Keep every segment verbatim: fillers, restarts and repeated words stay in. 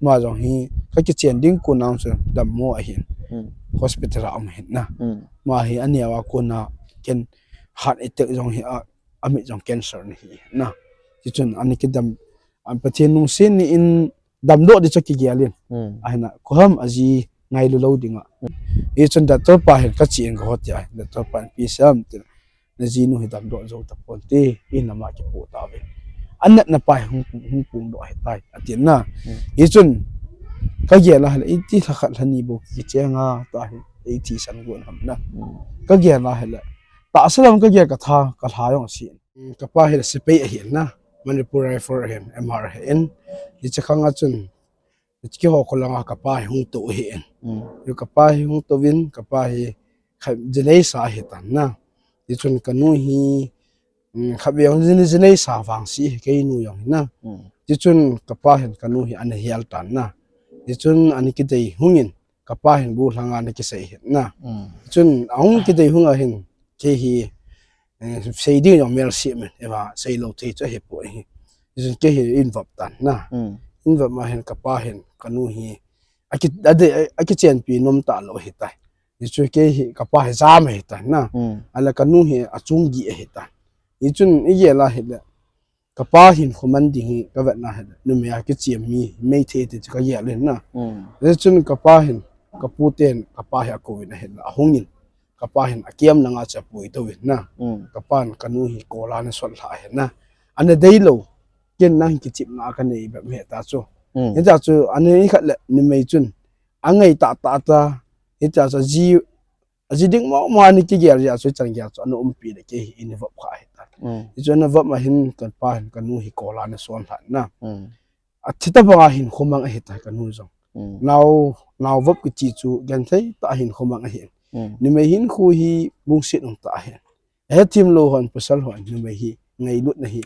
Ama jong hi ka kichen ding kon a chu dammo ahin. Hmm. Hospital a um ahin na. Hmm. Ama hi aneo a kon a ken heart attack jong hi a, amit jong cancer ahi na. Hichun ana kidam, an Pathen lungset ni in damdoh ding chu kigel in. Hmm. Ahina, koi ham aji ngailu lou ding a. Hmm. Hichun doctor pa hin kachen kaho tia, doctor pa hin ipi asei em tia. Na jinu hi damdoh jou tapon te, in lama kipu tave. Anatna pa hi hung, hung pung doh ahitai, atin na. Hmm. Hichun, kagel a hile, iti lha khat lha ni bou kichenga, tua hi, iti san gon ham na. Hmm. Kagel a hile, tahsa lam kagel katha, kalha jong asin. Hmm, kapa hi sepai ahin na, Manipur Rifle ahin, M R ahin. Hiche khang a chun, kihou kho langa kapa hi hung tou ahin. Hmm. Kapa hi hung touvin, kapa hi kha, jinei sa ahitan na. Hichun kanu hi, um, khatvei jong jin, jinei sa vangse hi keinu jong hi na. Hmm. Hichun kapa hin kanu hi ana hel tan na. Hichun ana kidei hung in, kapa hin golhang a ana kisei ahin na. Hmm. Hichun ahung kidei hung a hin, kei hi, eh, sei ding jong melse men, eva, sei lou thei chu ahipoi. Hichun kei hi in vop tan na. Hmm. In vop ma hin kapa hin, kanu hi, aki, ade, akichenpi nom talou ahitai. Hichu kei hi kapa hi jam ahitan na. Hmm. Ahile kanu hi achung gih ahitan. Hichun igel a hile, kapa hinkho man ding hi kavet na hile, numei a kichem mi, meithei ti chu kagel in na. Hmm. Hichun kapa hin, kapu ten, kapa hi akouvin ahile, ahung in, kapa hin akem langa chu apui touvin na. Hmm. Kapan kanu hi kol a ana sot lha ahin na. Ana deilou, ken nang kichepna kanei bep ahi ta chu. Hmm. Hita chu, ana hi khat le, numei chun, angai tah tah ta, hita chu ji, aji ding mo mo a ana kigel jeh a chu, chan gel chu ana umpi le kei hi in vop kha ahitan. Hmm. Hichu ana vop ma hin kapa hin kanu hi kol a ana sot lha na. Hmm. Athi tabang a hinkho mang ahitai kanu jong. Hmm. Nao, nao vop kiti chu genthei tah a hinkho mang ahin. Hmm. Numei hinkho hi lungset um tah ahin. Ahethem lou hon pasal hon numei hi ngailutna hi,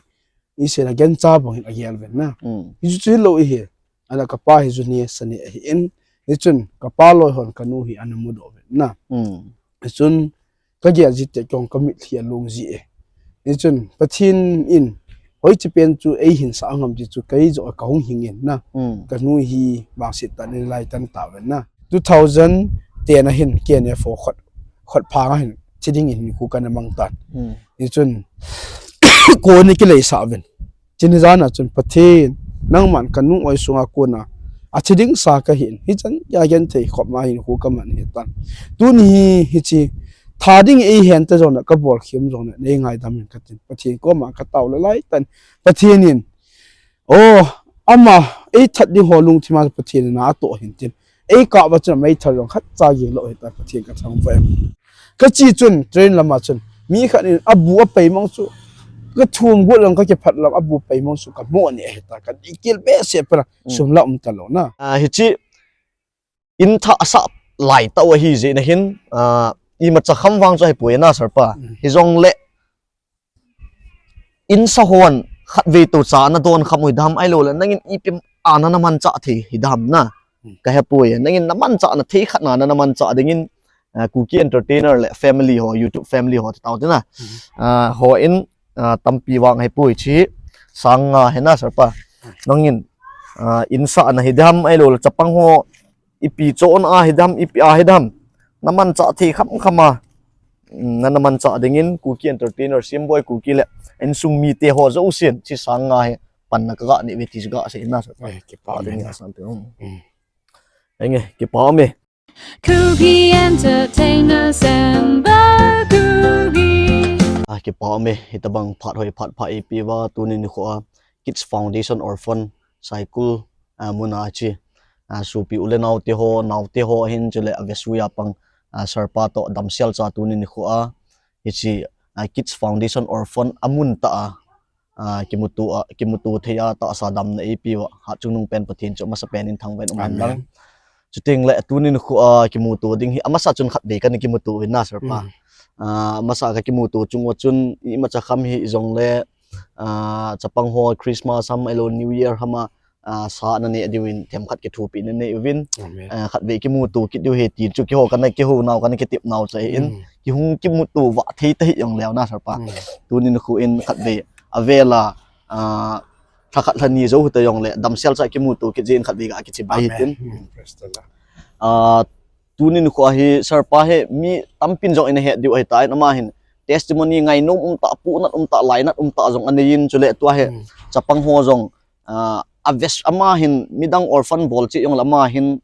isei la gancha bang hin agel uvin na. Hmm. Hichu chu hilou ahi. Ahile kapa hi ju neh sa neh ahin. Hichun kapa loi hon kanu hi ana mudoh uvin na. Hmm. Hichun kagel jeh tah kong kamitlhi along ji e. Hichun Pathen in hoiche pen chu eihin sah ngam ti chu kei joh kahung hing in na. Hmm. Kanu hi vangset tah in lai tan tauvin na. Two thousand ten a hin K N F O khot, khot phang a hin thi ding in hinkho kana mang tan. Hmm. Hichun kon a kileisah uvin. Chuni jan a chun Pathen, nangman kanu oi sunga kon a, athi ding sa kahin, hichan gei a genthei khop ma hinkho kaman ahitan. Tuni hi, hiche, tha ding eihen ta jong le, kabol khem jong le, nei ngaidam in katin. Pathen koma katao le lai tan. Pathen in, o, ama, eithat ding ho lungthim a Pathen in atoh ahin tin. Eikah uva chun meithal jong khatcha ging lou ahitai, Pathen kathangvah e. Kache chun train lama chun mi khat in abu apei mang chu, kathum got jong kakiphat lam abu pei mang chu kamoh ni ahitai, kadih kel behseh pen a. Hmm. Sum la um talou na. Ah, hiche in thah asah lai tah u ahi jeh in ahin, ah, imacha kham vang chu ahipoi na sir pa. Hmm. Hijongle in sa hon khatvei toh cha ana don kham u hidam ahilou le, nangin ipi a nana manchah thei hidam na. Hmm. Kahepoi, nangin namanchah na thei khat na nana manchah dingin, ah, Kuki Entertainer le family ho, YouTube family ho ti tau te na. Hmm. Ah, hon, ah, tampi vang ahipoi, hiche sang nga hi na sir pa. Hmm. Nangin, ah, in sa na hidam ahilou le, chapang ho ipi chon a hidam, ipi a hidam, namanchah thei kham kham a, mm, nana manchah dingin Kuki Entertainer, Simboi Kuki le insung mite ho jousen, hiche sang nga hi panna kaga nei uve ti chu gasei na sir pa. Ai, kipah ume. Ading na. Asan pe, um. Hmm. Enge, kipah ume. Kuki Entertainer, Simboi Kuki. Ah, kipah ume, hitabang phat hoi phat pha eipe uva, tuni nikho a Kids Foundation Orphan Saikul, ah, mun a hiche, ah, sopi u le nao te ho, nao te ho ahin chule avesui a pang, ah, sir pa toh damsel cha tuni nikho a, hiche, ah, Kids Foundation Orphan amun tah a, ah, kimuto a, kimuto thei a tahsa damna eipe uva, hatchungnung pen Pathen chu amasa pen in thangvah in um hen lang. Amen. Chuteng le tuni nikho a kimuto ding hi, amasa chun khatvei kana kimuto uvin na sir pa. Mm. Ah, amasa kakimuto chung uva chun, imacha kham hi jongle, ah, chapang ho Christmas ham ahilou New Year ham a, ah, sa ana neh diuvin, themkhat kithopi na nei uvin. Amen. Ah, khatvei kimuto kit diu ahi tin chu keiho kana kihou nau, kana kitep nau chu ahin. Mm. Kihung kimuto vah thei ta hi jongleu na sir pa. Mm. Tuni nikho in khatvei avel a, ah, lhakhat lhani jou hita jongle damsel cha kimuto kit jin khat vei ga kichibai hitin. Amen. Hmm, praise the Lord. Ah, tunin khu ahi, sir pa hi mi tampin jong ina het diu ahitan, ama hin testimony ngainom umtah, puhnat umtah, lainat umtah jong anei in, chule tua hi, hmm, chapang ho jong, ah, aves, ama hin midang orphan bol chi jongle ama hin,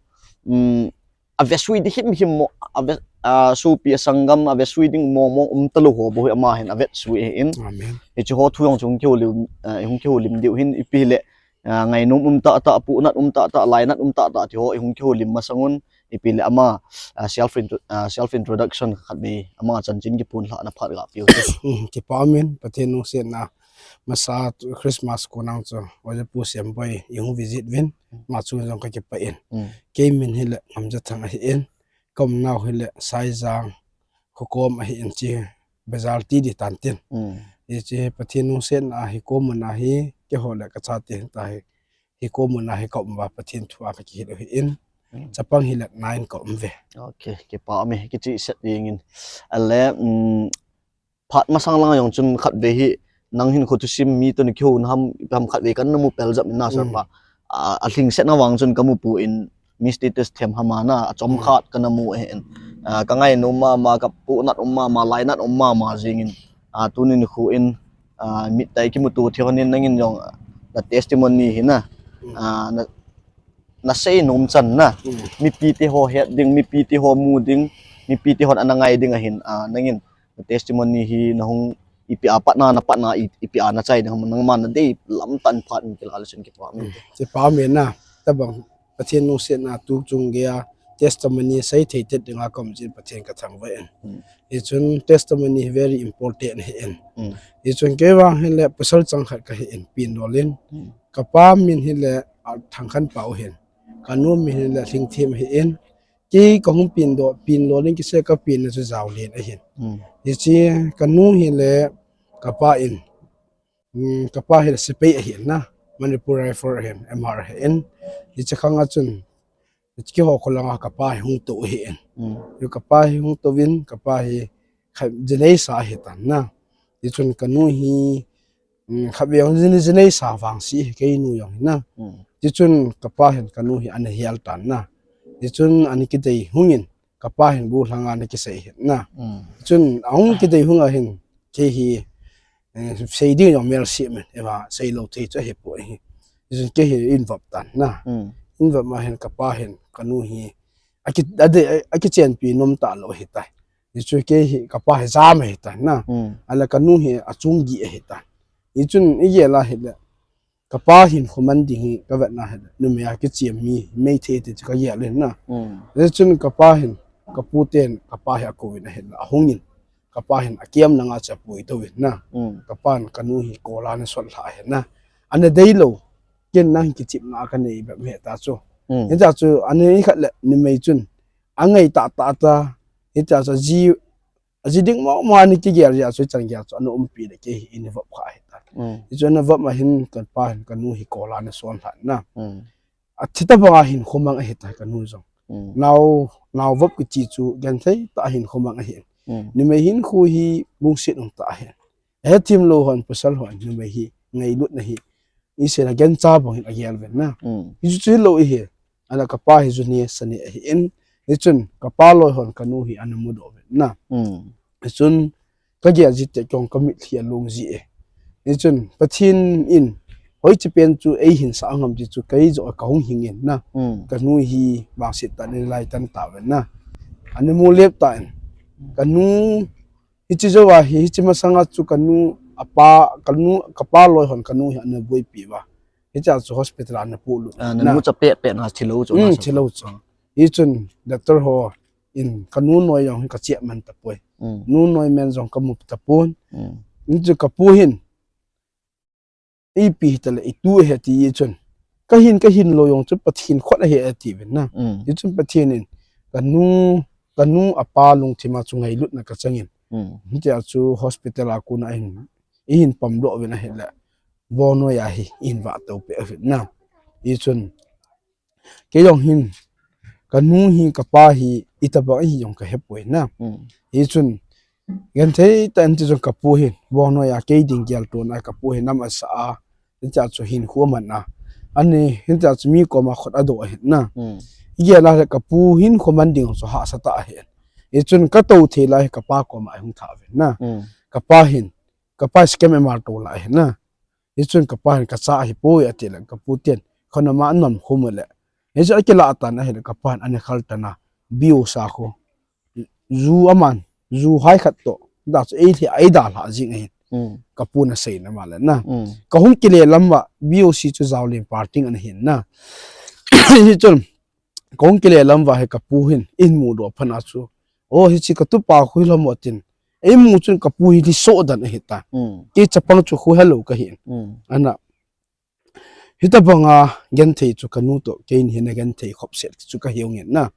um, avesui di himhim mo, ave, ah, sopi asanggam, avesui ding mong mong umtalou ho bou hi ama hin avesui ahin. Amen. Hiche ho thu jong chu hung kihoulim, ah, hung kihoulim diu hin ipi le, ah, ngainom umtah tah, puhnat umtah tah, lainat umtah tah ti ho i hung kihoulim masang un, ipi le ama, ah, self intro-, ah, self introduction khat vei ama chanchin kiphon lhah na phat ga piu te. Hmm, kipa umin, Pathen lungsetna, masa tu Christmas kon a chu, oja pu Siamboi i hung visit uvin, hmm, ama chung jong ka kipah in. Hmm. Kei min hi le Ngamjathang ahin, ka umnau hi le Saijang, Khokom ahin, chi bazar ti di tan tin. Hmm. Hiche Pathen lungsetna a hi komun a hi, keiho le ka chate hin ta hi, hi komun a hi ka um uva Pathen thu a ka kihil u ahin. Hmm. Chapang hi le nine ka um uve. Okay, kipa ume, kichihset dingin. Ale, um, phat masang lang jong chun khat vei hi, nang hin khu thusim mi toh na kihou na ham, ipi ham khat vei kana mu pel jep in na, sir pa. Hmm. A, alhingsetna vang chun ka mu poi, mi status them ham a na, achom, hmm, khat kana mu ahin. A, ka ngainom mama, ka puhnat um mama, lainat um mama jingin. A, tunin khu in, a, mittah a kimuto thei hon in nangin jong, na testimony hi na. Hmm. A, na, na seinom chan na. Hmm. Mipi te ho het ding, mipi te ho mu ding, mipi te hon ana ngai ding ahin, a, nangin na testimony hi na hung ipi a patna, na patna i-, ipi a na chai ding ham, nangma na dei lam tah in phat in kila le chun kipa umin. Hmm. Kipa umin na, tabang Pathen lungsetna tu chung geiya testimony sei thei tet dinga ka um jin Pathen ka thangvah in. Hmm. Hichun testimony hi very important ahin. Hmm. Hichun kei vang hi le pasal chang khat ka hin, Pinlol in. Hmm. Ka pa min hi le, a, Thangkhanpao ahin. Ka nu min hi le Lhingthem ahin. Kei ka hung Pinlol, Pinlol in kisei, ka pi na chu Jaolien ahin. Hmm. Hiche ka nu hi le ka pa in, um, ka pa hi le sepai ahin na, Manipur Rifle ahin, M R ahin. Hiche khang a chun, keiho kho langa ka pa hi hung tou ahin. Hmm. Hichu ka pa hi hung tou vin, ka pa hi kha jinei sa ahitan na. Hichun ka nu hi, um, kha vei jin, jinei sa vang si hi kei nu jong hi na. Hmm. Hichun ka pa hin ka nu hi ana hial tan na. Hichun ana kidei hung in, ka pa hin bu lhanga ana kisei ahin na. Hmm. Hichun ahung kidei hung a hin, kei hi, eh, sei ding jong mel si men, eva sei lou thei chu ahi poi. Hichun kei hi in vop tan na. Hmm. In vop ma hin ka pa hin ka nu hi, aki, ade, akichenpi nom talou ahitai. Hichu kei hi ka pa hi jam ahitan na. Hmm. Ale ka nu hi achung gi ahitan. Hichun i gel a hi le, ka pa hin khoman ding hi ka vetna hi le, numei a kichem mi, mei thei te chu ka gel in na. Hmm. Hichun ka pa hin, ka pu ten ka pa hi akou in ahi le, ahung in, ka pa hin akiam langa chu apui tou in na. Hmm. Ka pa hin ka nu hi kol a ana sot lha ahi na. Ana dei lou, ken nang kichepna ka nei bep ahi ta chu. Hmm. Hita chu, ana hi khat le, numei chun, angai tah tah ta, hita chu ji, aji ding mo mo ana kigel jeh a chu, chan gel chu, ana umpi le kei hi in vop kha ahitan. Hmm. Hichu ana vop ma hin ka pa hin ka nu hi kol a ana sot lha na. Hmm. Athi tabang a hin khomang ahitai ka nu jong. Hmm. Nao, nao vop kichi chu genthei tah a hin khomang ahin. Hmm. Numei hin khu hi lungset um tah ahin. Ahe thim lou hon, pasal hon, numei hi ngailutna hi, i sei na gencha bang hin agel ven na. Hmm. Hichu chu hilou ahi. Ala ka pa hi junior senior ahin. Hichun ka pa loi hon ka nu hi ana mudoh ven na. Hmm. Hichun ka gel ji te kong ka mitlhi alung ji e. Hichun Pathen in hoiche pen chu eihin sah ngam ti chu kei joh a ka hung hing in na. Hmm. Ka nu hi vangset tah in lai tan ta ven na. Ana mu lep ta in. Ka nu hiche jou a hi, hiche masang a chu ka nu, apa, ka nu, ka pa loi hon ka nu hi ana boipi uva. Hiche a chu hospital a ana puilut. Ah, na na nu cha pet pet na thilou chu, hmm, na sa thilou chu. Hichun doctor ho in ka nu noi jong hi ka che man tapoi. Hmm. Nu noi men jong ka mu tapon. Hmm. Hichu ka pu hin, ipi hita le itu ahi ti chun, ka hin, ka hin lou jong chu Pathen khut ahi ati ven na. Hmm. Hichun Pathen in ka nu, ka nu apa lungthim a chu ngailutna ka chang in. Hmm. Hitia chu hospital a kon a hin, eihin pamdoh uvin ahi le, Vonoi a hi eihin vah tou peh uvin na. Hichun kei jong hin, ka nu hi, ka pa hi, itobang ahi jong ka hepoi na. Hmm. Hichun, genthei tah in ti jong ka pu hin, Vonoi a kei ding gel tun a ka pu hin nam asa a, Hitia chu hinkho aman a. Ani, hitia chu mi koma khut adoh ahin na. Hmm. Igel a le kapu hinkho man ding chu hahsa tah ahin. Hichun katou thei lai hi kapa koma ahung thah uvin na. Hmm. Kapa hin, kapa scam M R tou lai ahin na. Hichun kapa hin kacha ahipoi ati le kapu ten. Khonama anom khum le. Hichu akilah tan ahile kapa hin ana khal tan a. Biu sa khu. Ju aman, ju hai khat toh, da chu ei thei, ei dalha jing ahin. Hmm. Kapu na seina ma le na. Hmm. Kahung kile lam uva, B O C chu Jaolin party ana hin na. Hichun, kahung kile lam uva hi kapu hin, eihin mudoh phat a chu. O, hichi katupa khu hilou mo tin. Eimu chun kapu hi lhiso dan ahitan. Hmm. Kei chapang chu khu helou kahin. Hmm. Ana, Hitabanga genthei chu kanu toh, keini hin agenthei khop set chu kahiu ngen na.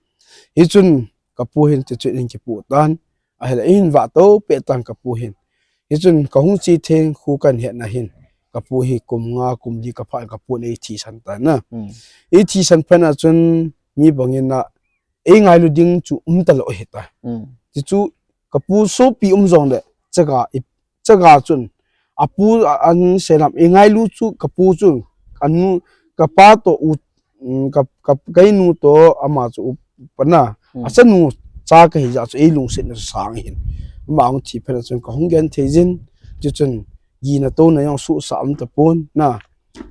Hichun kapu hin tichu eihin kipu tan, ahile eihin vah to peh tan kapu hin. Hichun kahung che theng khu kahin hetna hin, kapu hi kum nga, kum li kapha in kapu in eithisan tan na. Hmm. Eithisan phat a chun mi bangin a, eingailu ding chu umtalou ahitan. Hmm. Tichu kapu sopi um jongle, chaga i, chaga chun, apu, a, an selam, eingailu chu kapu chun, anu, kapa toh u, mm, ka, ka, keinu toh ama chu u, pana, Hmm. achanu cha kahi jeh chun, eilungsetna chu sang ahin. Ama ahung thi phat a chun, kahung genthei jin, tichun, gina tona jong suhsah um tapon, na,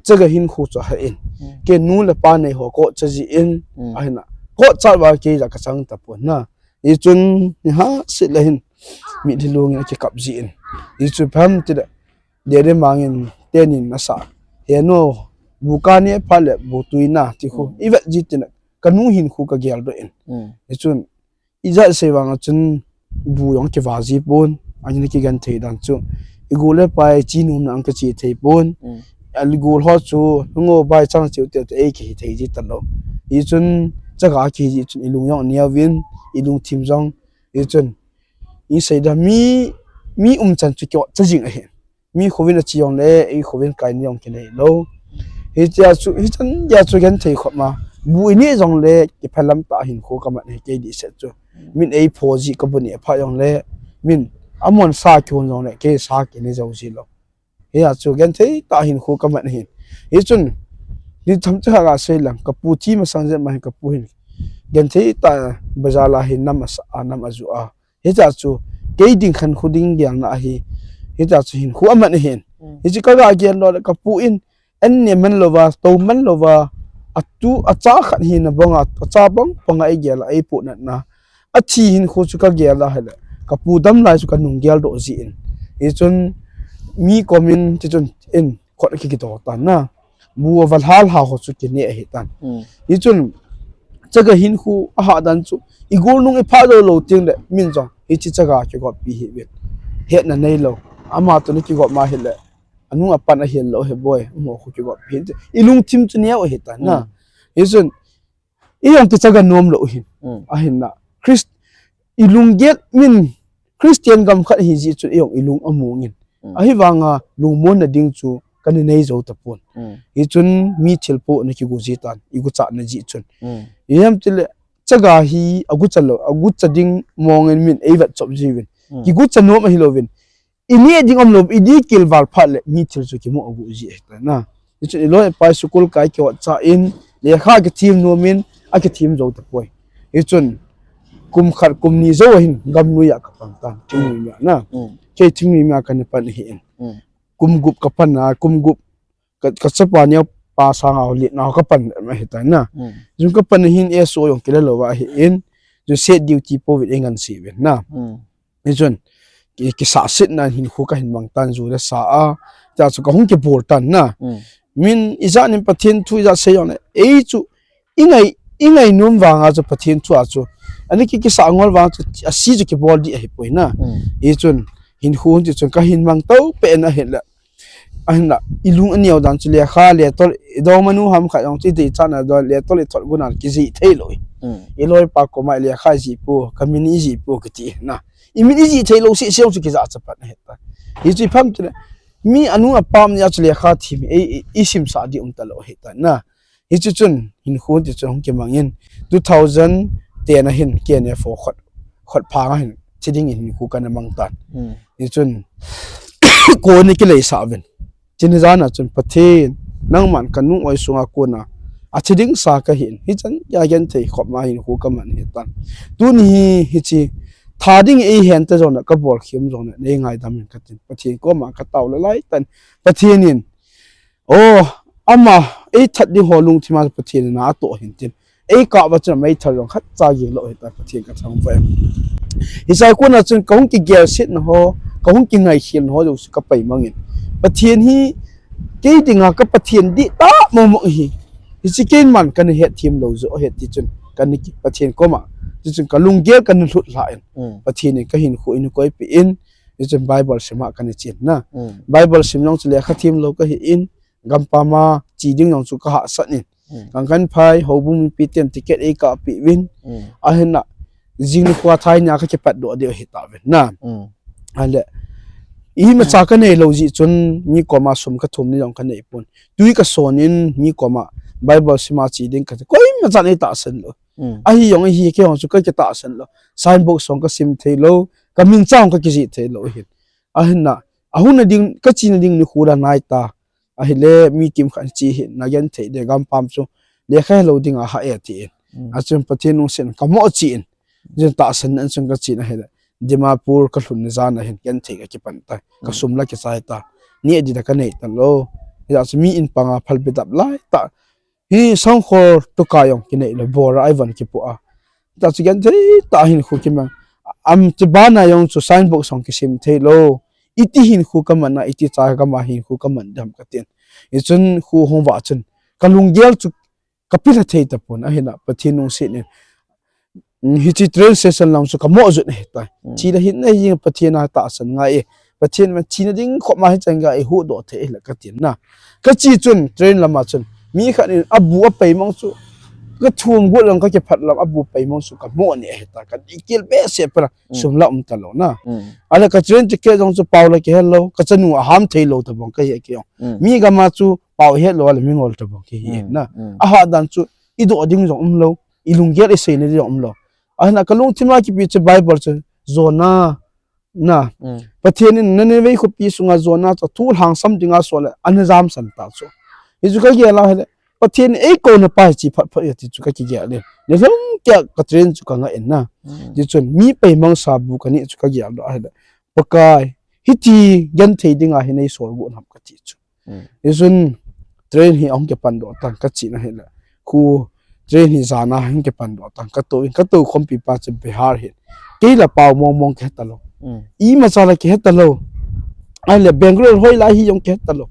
chaga hinkho chu ahin. Hmm. Kei nu le pa nei ho kocha jin, Hmm. ahin a, kocha uva kei la kachang tapon, na. Hichun, ni ha, sit le hin, mitlhi lungin akikap jin. Hichu pam tile, Dede Mangin tenin asa. Heno, bu kani phat le, bu tuina, ti khu. Hmm. Ivet ji tile, kanu hinkho kageldoh in. Hmm. Hichun, ijat sei vang a chun, bu jong kiva ji pon, ani kigenthei dan chu. Igol le pai, chi nom na ang kache thei pon. Hmm. Aligol ho chu, ngo bai chang chiu te, te, ei kihithei ji talou. Hichun, chaga kihi ji chun, ilung jong aneovin, ilungthim jong, Hichun, isei da mi, mi umchan chu kio cha jing ahi. Mi khouvin ache jongle, ei khouvin kaini jong kinei lou. Hitia chu, hichan dia chu genthei khop ma. Bu inei jongle, kiphalam tah hinkho kaman hi kei dihset chu. Min eipho ji kabu ni pha jongle, min amon sa kihon jongle, kei sa kinei jou ji lou. Hia chu genthei tah hinkho kaman ahin. Hichun, ni tham cha ga sei lang, kapu thi masang jep ma hin kapu hin. Genthei tah bazar la hin nam asa, a nam aju a. Hitia chu, kei ding khankho ding gelna ahi. Hitia chu hinkho aman ahin. Mm. Hichu kaga gel lou le kapu in, an ne man louva, tou man louva, atu, acha khat hina banga, acha bang, banga eigel a, eipoh natna. Athi hinkho chu kagel a hile, kapu dam lai chu kanung geldoh jin. Hichun mi komin tichun in khut akikito tan na. Bu avalhal ha ho chu kine ahitan. Hmm. Hichun chaga hinkho ahah dan chu igol nung ipha jou lou teng le min jong hichi chaga kigoppi hih uvin. Hetna neilou. Ama toh nakigop ma hile. Anung apan ahil lou hi boi. Amaho khu kigoppi hih in. Ilungthim chu neo ahitan na. Hmm. Hichun Ijong kicha ga nom lou hin. Mm. Ahin na. Christ, ilunggel min Christian gam khat hi ji chu ijong ilung among in. Mm. Ahivanga lungmonna ding chu kana nei jou tapon. Mm. Hichun mi thilpoh na kigu ji tan, igucha na ji chun. Mm. Ijong tile, chaga hi agucha lou, agucha ding mong in min eivet chop ji uvin. Mm. Kigucha nom ahilouvin. Ini ding umlou, ini kilval phat le, mi thil chu kimu agu ji ahitan na. Hichun iloi ipai school kai kihot cha in, lekha kithem nom in, akithem jou tapoi. Hichun, kum khat, kum ni jou ahin, gamnoi a kapan tan, thingnoi mi a na. Mm. Kei thingnoi mi a kana pan ahi in. Mm. Kum gup kapan a, kum gup ka, kachapa neo pa sanga ho le, na ho kapan ahitan na. Mm. Jun kapan ahin, S O jong kila lou ahi in, jun set duty pouvin eingansei uvin na. Mm. Hichun, ki, kisahsetna hinkho kahin mang tan ju le sa a, tia chu kahung kibol tan na. Mm. Min ijat nin Pathen thu ijat sei jong le, ei chu, ingai, ingai nom vanga chu Pathen thu a chu, ani ki, kisah ngol vang chu, asi chu kibol di ahipoi na. Mm. Hichun, hinkho hun ti chun kahin mang tou pen ahin le, Ahinla, ilung aneo dan chu lekha, letol, idongmanu ham khat jong chu idei chan a don, letol ithot gun a kijih thei lou. Hmm. Iloipa koma lekha ijih pou, kamin ijih pou kiti na. Imin ijih thei lou seh seh jong chu kija chapat na hita. Hichu ipi ham tile, mi anu apa nia chu lekha thim, i, i, isimsah di umta lou hita na. Hichu chun, hinkho ti chun hung kimang in, two thousand ten a hin K N F O khot, khot phang a hin, thi ding in hinkho kana mang tan. Hmm. Hichun, kon ni kileisah uvin. Chuni jan a chun Pathen, nangman ka nung oi sunga kona athi ding sa kahin, hichan geiya genthei khop ma hinkho kaman ahitan. Tuni hi, hiche tha ding eihen ta jongle, kabol khom jongle, nei ngaidam in katin. Pathen koma katao le laitan. Pathen in, o, ama eithat ding ho lungthima Pathen in atoh hintin. Eikah uva chun meithal jong khatcha gel lou ahitan, Pathen kathangvah e. Hichea kona chun kahung kigelsetna ho, kahung kingaikhelna ho jouse kapaimang in. Pathen hi kei dinga ka Pathen dihtah mong mong ahi. Hiche keiman kana hetthem lou joh ahi tichun, kana ki Pathen koma, tichun kalunggel kana lhut lha in. Pathen in kahinkho eina koipeh in, tichun Bible sim a kana chen na. Bible sim jong chu lekha them lou kahin, gampam a che ding jong chu kahahsat in. Kangkanphai, houbung mipiten ticket eikahpeh uvin. Ahinla, jing nikho a thai nia kakipatdoh diu ahitauvin na. Ahile, imacha kanei lou jeh chun mi koma sum kathum ni jong kanei pon. Twi kason in mi koma Bible sim a che ding kati. Koimachan eitahsan lou. Ahi jong ahi, kei jong chu kakitahsan lou. Signboard jong kasim thei lou. Kamincha jong kakijih thei lou ahin. Ahinla, ahung na ding, kachena ding nikho la naita. Ahile, mi kimkhat che hih in, nagenthei de, gampam chu lekha helou dinga hah e tin. Achun Pathen lungset in kamo cheh in. Chun tahsan in chun kachen ahile, Dimapur kalhun ni jan ahin genthei kakipan tai. Kasum la kichai ta. Neh ding la kanei talou. Hijeh chun mi in panga phalbi dap laitah. Hi Songkhol toh ka jong kinei lou, bora eivon kipoh a. Hita chu genthei tah a hinkho kimang. Am, chubana jong chu signboard jong kisim thei lou. Iti hinkho kaman a, iti cha gam a hinkho kaman ding ham katin. Hichun kho hung vah chun kalunggel chu kapilha thei tapon, ahinla Pathen lungset in, hiche train station lang chu kamo jut ahitai. Chele hin ahi, Pathen a tahsan ngai e. Pathen ma chena ding khop ma hichan geiya eihuhdoh thei ahile katin na. Kache chun train lama chun mi khat in abu apaimang chu, kathum got lang kakiphat lang abu paimang chu kamo ni ahita, kadih kel behseh pela, sum la um talou na. Ahile ka train ticket jong chu pao la kihet lou, kachanu aham thei lou tabang kahi kei jong. Mi gam a chu pao het lou ahile mingol tabang kahi na. Ahah dan chu idoh ding jong umlou, ilunggel iseina ding jong umlou. Ahinla kalungthim a kipe chu Bible chu Jonah na. Pathen in Nineveh khopi sunga Jonah chu thu lhangsam dinga sol le ana jamsan ta chu. Hichu kagel a ahile, Pathen in eikouna pa hi che phat phat e ti chu kakigel in. Nilhum keiya ka train chu kanga in na. Tichun mi paimang sa bu kanei chu kageldoh ahile, Pakai, hiti genthei dinga hi neisol got ham kati chu. Hichun train hi ahung kipandoh tan, kachen ahile, kho train hi jan a hung kipandoh tan, katou in, katou khompi pa chu Bihar hin. Kei la pao mong mong kihe talou. Imacha la kihe talou. Ahile Bangalore hoilai hi jong kihe talou.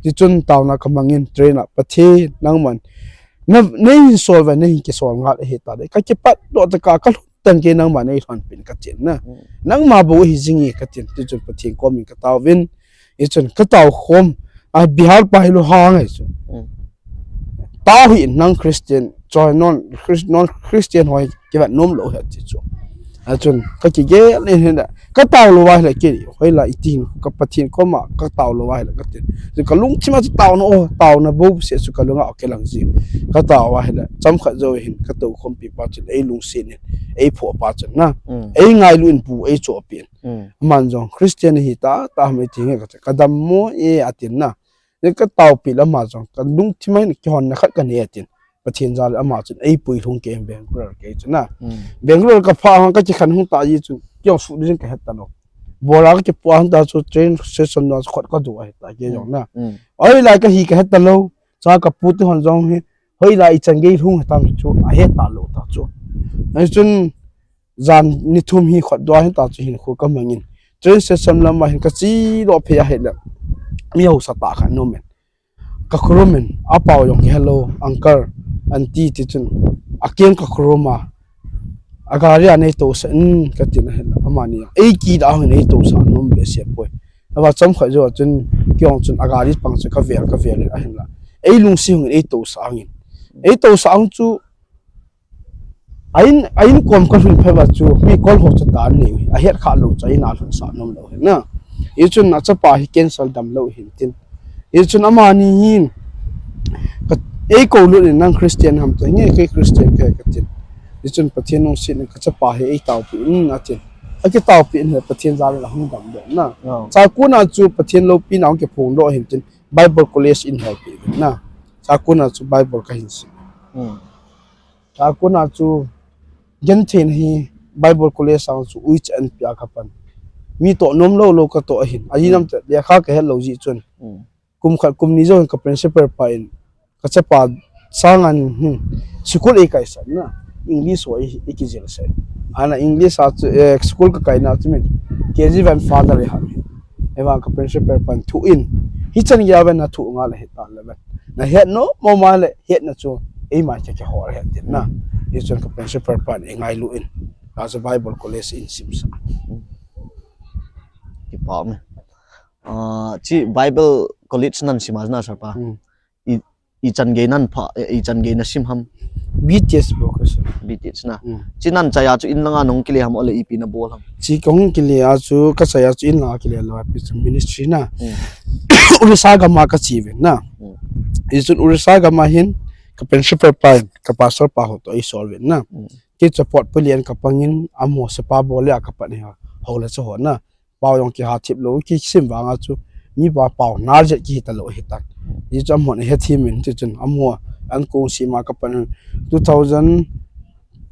Tichun taona kamang in train a, Pathen, nangman na, neihin sol uva, neihin kisol ngal ahita de, kakipatdoh tah a kalhun tan, kei nangman neilhonpeh in kachen na. Nangma bou ahi jinge katin, tichun Pathen komin kataovin. Hichun katao khom a, Bihar pa hi lunghang ahi chu. Tao hih in, nang Christian, choi non Chris-, non Christian ho hi kivet nom lou ahi ati chu. Achun kakigel in ahile, katao lou ahile kei hoilai itin, ka Pathen koma katao lou ahile katin. Chu kalungthim a chu taona, o, taona bouseh chu kalunga kilang ji. Katao ahile chomkhat jou hin katou khompi pa chun eilungset in, eiphoh pa chun na, eingailu in bu eichohpeh in. Aman jong Christian ahitah tah ham eiti nge kati, kadammo e atin na. Kataopeh le ama jong kalungthim a hin kihonna khat kanei atin. Pathen jal ama chun eipui lhung kei in Bangalore kei chu na. Bangalore kaphah hang kakikhen hung ta ji chun kei jong sut ding kahe talou. Bora kakipoh hang ta chu train station na chu khut kadoh ahita kei jong na. Hoilai kahi kahe talou. Cha kapu te hon jong hi hoilai ichan gei lhung hitam chu ahe talou ta chu. Ahi chun jan ni thum hi khutdoh a hita chu hinkho kamang in, train station lama hin kachedoh phei ahile, mi haosa tah khat ana um in, kakhorum in, apao jong kihelou, uncle, aunty tichun, akeng kakhorum a, agari a neitousah in katin ahile, amani jong eikida hung in eitousah nom behseh poi. Ahivang chomkhat jou a chun, kei jong chun agari pang chu kavel kavel in ahinla, eilungset hung in eitousah hung in, eitousah hung chu, a in, a inkom kalhun phei uva chu, mi kol ho chu dan anei u hi, ahetkhah lou chu a in a lhunsah nom lou hi na. Hichun achapa hi cancer damlou hin tin. Hichun amani hin, ka, eikou lut in, nang Christian ham ati, nge kei Christian kahi katin. Hichun Pathen lungset in kachapa hi eitaopeh in atin. Akitaopeh in ahile Pathen jal in ahung damdoh na. Chua kona chu Pathen loupina ahung kiphongdoh hin tin. Bible College in hol pi na. Chua kon a chu Bible kahin sim. Hmm. Chua kon a chu genthei hi Bible College sang chu uicha an pia kapan. Mi toh nom lou lou katoh ahin. Ahi nam te lekha kahet lou jeh chun. Hmm. Kum khat kum ni jou hin ka principal pa in, ka chapa sanga hin, hmm, school eikaisah na, English ho ei, eikijilsah. Ana English a chu, eh, school kakaina chu min, K G one father eiha. Ahivang ka principal pan thu in, hichan geiya ven na thu ngal ahitan le ven. Nahet nom mo ma le, hetna chu, eima kihol hen tin na. Hichun ka principal pan eingailu in, ka chu Bible College in simsah. Kipa me. Ah, chi Bible College nan sim a na, sir pa. Hmm. I, ichan gei nan pha, i, ichan gei nasim ham? B T S bou kasim. B T S na. Hmm. Chi nan chai a chu in langa nahung kile ham, ole ipi nabol ham? Chi kahung kile a chu, kachai a chu in langa kile lou, ipi chu ministry na. Hmm. Orissa gam a kache uvin na. Hmm. Hichun Orissa gam a hin, ka principal pa in, ka pastor pa ho toh eisol uvin na. Hmm. Kei chu pot palian kapang in, amaho sepa bol a kapan ahi, hou le cha ho na. Pao jong kiha thip lou, kisim vang a chu, mi pa pao nal jet kihi talou ahitan. Hichu amahon ahethem in, tichun, amaho, an kong sima kapan, two thousand,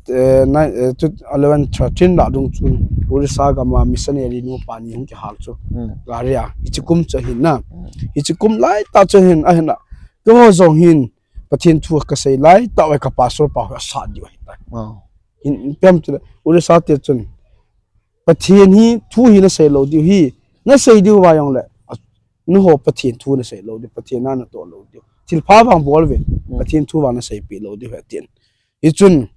eh, nine, eh, two, eleven, thirteen lah dung chun, Orissa gam a missionary nu pa ni hung kihal chu. Hmm. Gari a, hiche kum chu ahi na. Hmm. Hiche kum lai tah chu ahin, ahin a. Keiho jong hin, Pathen thu kasei lai tah uva ka pastor pa ho asat diu ahitan. Wow. Hin, ipi ham tile, Orissa te chun, Pathen hi thu hi nasei lou diu hi, nasei diu va jong le, a, nangho Pathen thu nasei lou diu, Pathen na natoh lou diu. Thilpha vang bol uvin, hmm, Pathen thu vang nasei peh lou diu ahi tin. Hichun,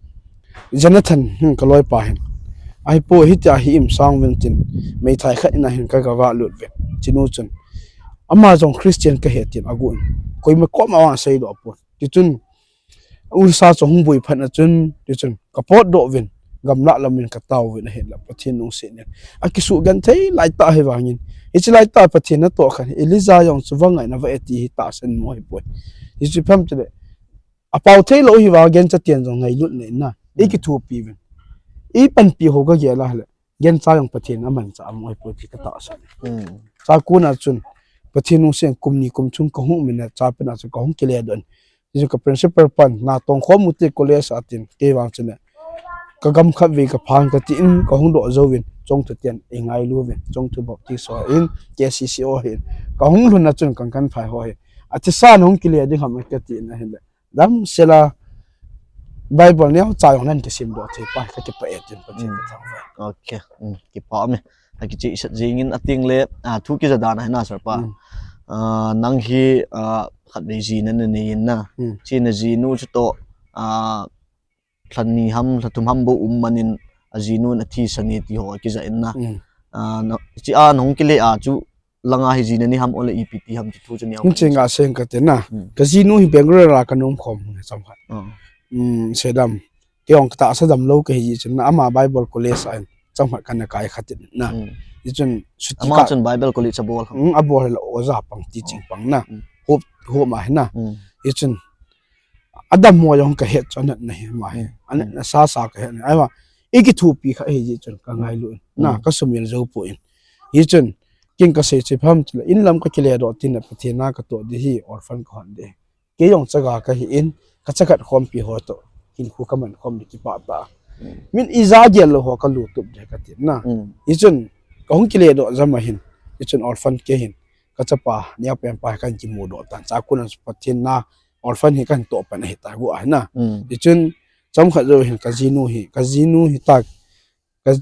Jonathan hin ka loipa hin. Ahipoi hitia hi im sang uvin tin, meithai khat in a hin ka, ka galut uvin. Chinu chun, ama jong Christian kahi tin agon. Koima koma vang asei doh pon. Tichun, Orissa chu hung boi phat na chun, tichun, ka potdoh uvin, gamlah lam in ka tao uvin ahinla, Pathen lungset in. Akisugenthei lai tah ahi vangin. Hiche lai tah Pathen natoh khan, Elijah jong chu va ngai na va e ti hi tahsan mo ahipoi. Hichu ipi ham tile, apao thei lou ahi vang gancha ten jong ngailut nei na. Hmm. Eikithopi uvin. Eipanpi ho ka gel a le. Gancha jong Pathen amanchah mo ahipoi ti ka tahsan. Hmm. Chua kon a chun, Pathen lungset in kum ni kum thum kahung um in a, chua pen a chun kahung kile doh in. Hichu ka principal pan, natong khom u te college a tin, kei vang chun, ka gam khatvei ka phan kati in, kahung doh jouvin, Chongthu ten eingailu uvin, Chongthu Baptist ho hin, K C C ho hin, kahung lhun a chun Kangkanphai ho hin. Athisa nahung kile ding ham kati in ahinle. Damsel a Bible neocha jong nan kisim doh thei pa, kakipah e tin Pathen, hmm, kathangvah. Okay. Hmm. Kipa me. Akichehset jing in ating le, ah, thu kija dan ahi na, sir pa. Hmm. Ah, nang hi, ah, khatvei jinu nanei in na. Hmm. Chuna jinu chutoh, ah, lha ni ham, lha thum ham bou um man in ajinu nathisan e ti ho akija in na. Hmm. Ah, na, chi a nahung kile a chu langa hi jinu nahi ham ole ipi ti ham ti thu chu neo. Hiche nga seng kate na. Hmm. Ka jinu hi Bangalore a ka nom khom hung chomkhat. Ah. Hmm, sedam. Kei jong ka tahsa damlou kahi jeh chun na ama Bible College a in chomkhat kana kai khat in na. Hmm. Hichun suti ama ka chun Bible College abol ham? Hmm, abol le oja pang teaching pang na. Hmm. Hop, hop ma hi na. Hmm. Hichun adammo jong kahet chu anatna hi ma hi. Hmm. Anatna sasa kahet na. Ahivang, eikithopi kha ahi jeh chun ka ngailu in. Na, hmm, ka sumil jou poi. Hichun, ken kasei chu ipi ham tile, in lam kakile doh tin le Pathen na katoh ding ahi, orphan kahon ding ahi. Kei jong chaga kahi in, ka chakhat khompi ho toh, hinkho kaman khom ding kipah tah. Hmm. Min ija gel lou ho kalu tup ding kati na. Hmm. Hichun, kahung kile doh jam a hin, hichun orphan kahi in, ka chapa, neopen pa kahin kimu doh tan. Chua kon a Pathen na, orphan hi kahin toh pan ahi ta gu ahi na. Hmm. Hichun, chomkhat jou hin ka jinu hi, ka jinu hi ta, ka,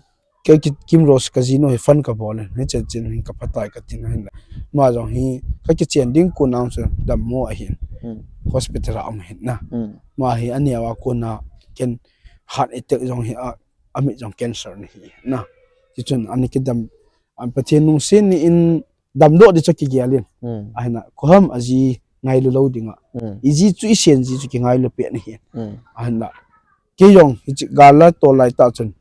ka ki, Kim Rose ka jinu hi phone kabol in, hiche chen hin ka phatai kati na hin la. Ama jong hi, ka kichen ding kon a chu dammo ahin. Hmm. Hospital a um ahin na. Hmm. Ama hi aneo a kon a ken heart attack jong hi a, amit jong cancer nahi na. Hichun, ana kidam, an Pathen lungset in damdoh ding chu kigel in. Hmm. Ahin a, koi ham aji ngailu lou ding a. Hmm. Iji chu isen ji chu kingailu peh nahi. Hmm. Ahin a, kei jong, hiche gal a tol lai tah chun.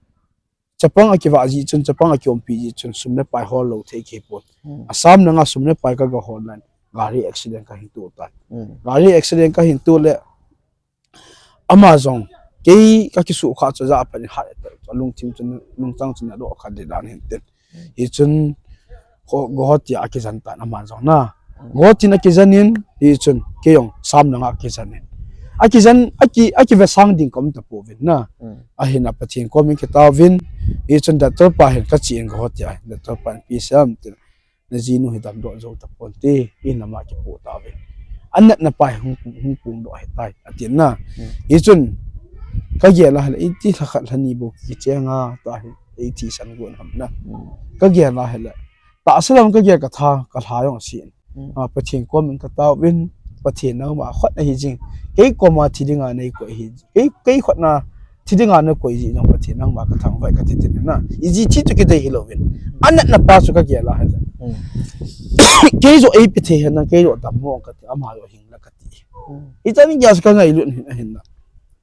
Chapang akivah ji chun, chapang akiumpi ji chun, sum le pai hol lou thei kei pon. Hmm. Assam langa sum le pai kaga hol nan. Gari accident kahin to tan. Hmm. Gari accident kahin to le, ama jong, kei kakisukha chu ja a pan in heart attack chu, alungthim chu, lungchang chu nadoh kha ding dan hin tin. Hmm. Hichun, Guwahati a akijen tan ama jong na. Go tin akijan in, hichun, kei jong, Sam langa kijan in. Akijan, aki, akivesang ding kom tapouvin na. Ahin a Pathen komin kitauvin, hichun doctor pa hin kachen kaho tia, doctor pa hin ipi asei em tin. Najinu hi damdoh jou tapon te, in lama kipoh tauvin. Anatna pa hi hung, hung pungdoh ahitai, atin na. Hichun, kagel a hile, iti lhakhat lhani bou kichenga, tua hi, iti san gon ham na. Kagel a hile, tahsa lam kagel katha, kalha jong asin. A, Pathen komin kataovin, Pathen nangma khut ahi jing. Kei koma thi dinga neikoi ahi. Kei, kei khut na thi dinga nakoi jeh jong Pathen nangma kathangvah e kati tin na. Iji thi chu kidei hilouvin. Anatna pa chu kagel a hile. Kei joh eipe thei henlang, kei joh dammo kati, ama joh hing la kati. Ichan gei a chu kangailut hin ahin na.